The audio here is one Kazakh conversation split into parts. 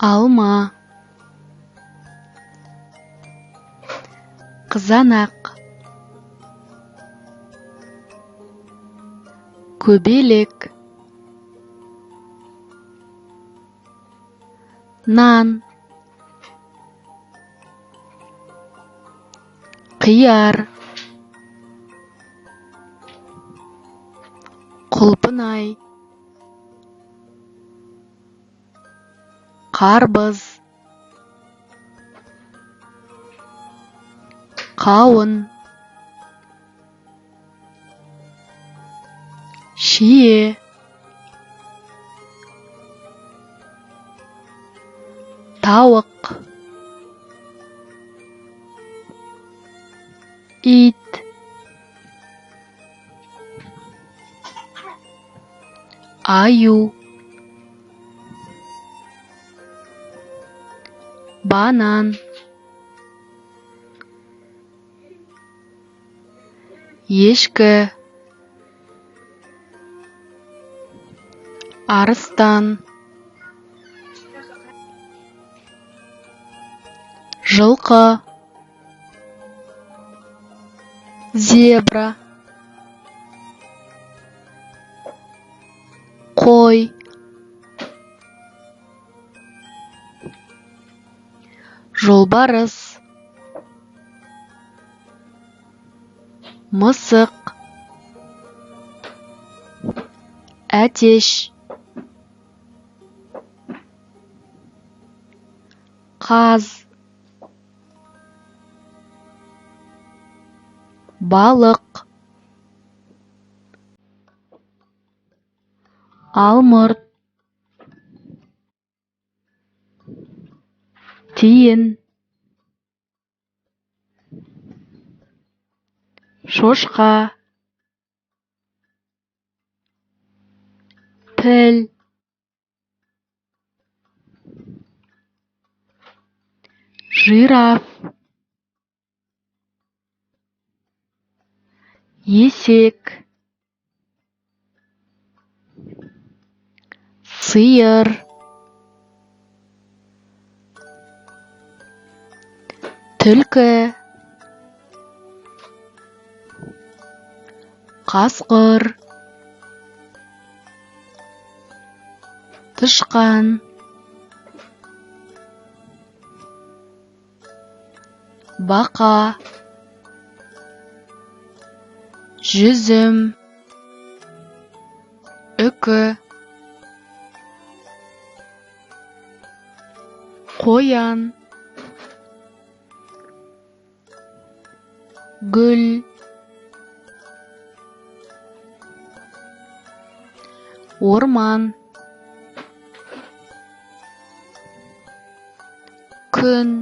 Алма, қызанақ, көбелек, нан, қияр, құлпынай, қарбыз, қауын, шие, тауық, ит, аю, банан, ешкі, арыстан, жылқы, зебра, қой, жолбарыс, мысық, әтеш, қаз, балық, алмұрт, тиін, шошқа, піл, жираф, есек, сиыр, түлкі, қасқыр, тышқан, бақа, жүзім, үкі, қоян, гүл, орман, күн,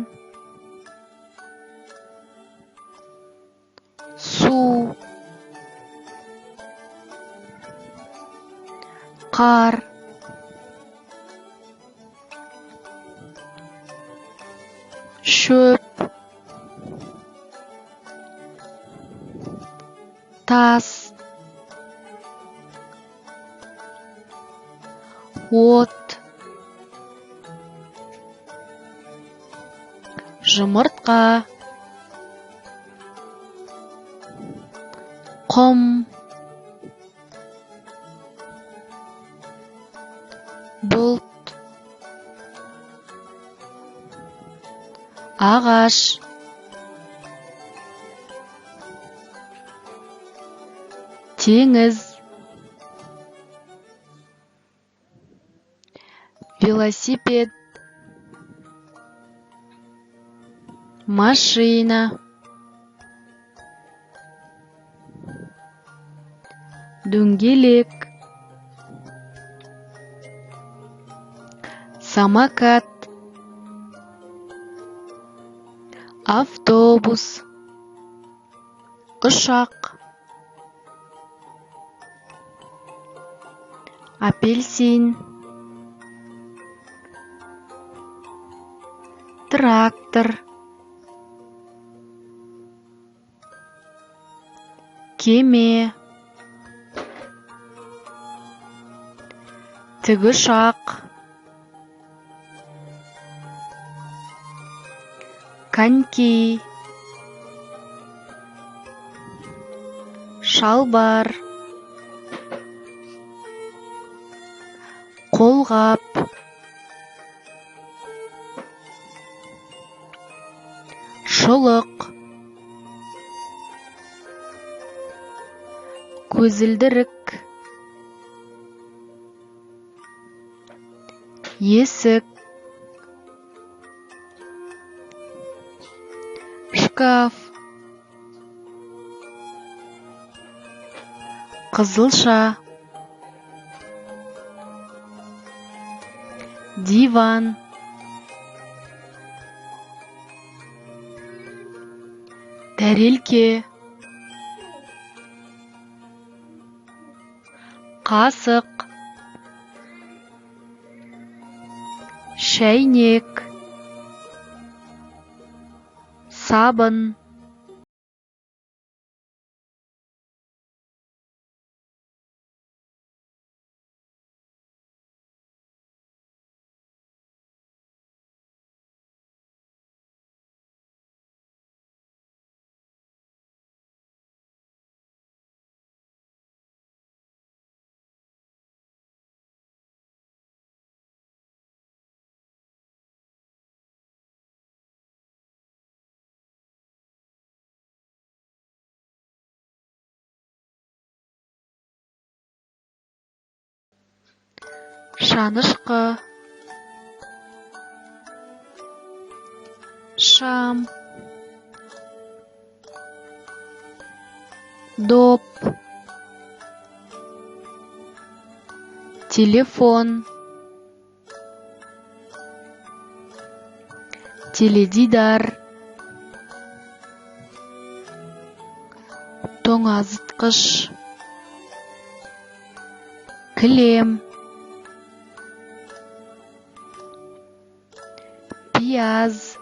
су, қар, шөп, тас, от, жұмыртқа, құм, бұлт, ағаш, теңіз, велосипед, машина, дөңгелек, самокат, автобус, ұшақ, апельсин, трактор, кеме, тікұшақ. Коньки, шалбар, қолғап, шұлық, көзілдірік, есік, шкаф, қызылша, диван, тәрелке, қасық, шәйнек, сабын. Шанышқы, шам, доп, телефон, теледидар, тоңазытқыш, кілем, пияз,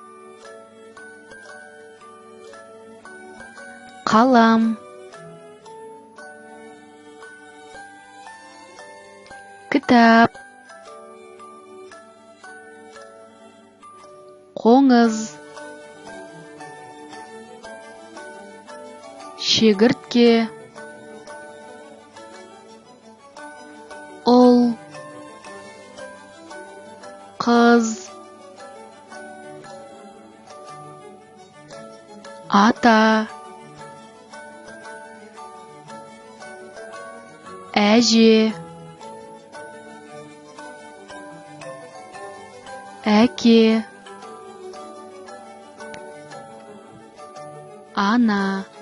қалам, кітап, қоңыз, шегіртке, ұл, қыз, ата, әже, әке, ана.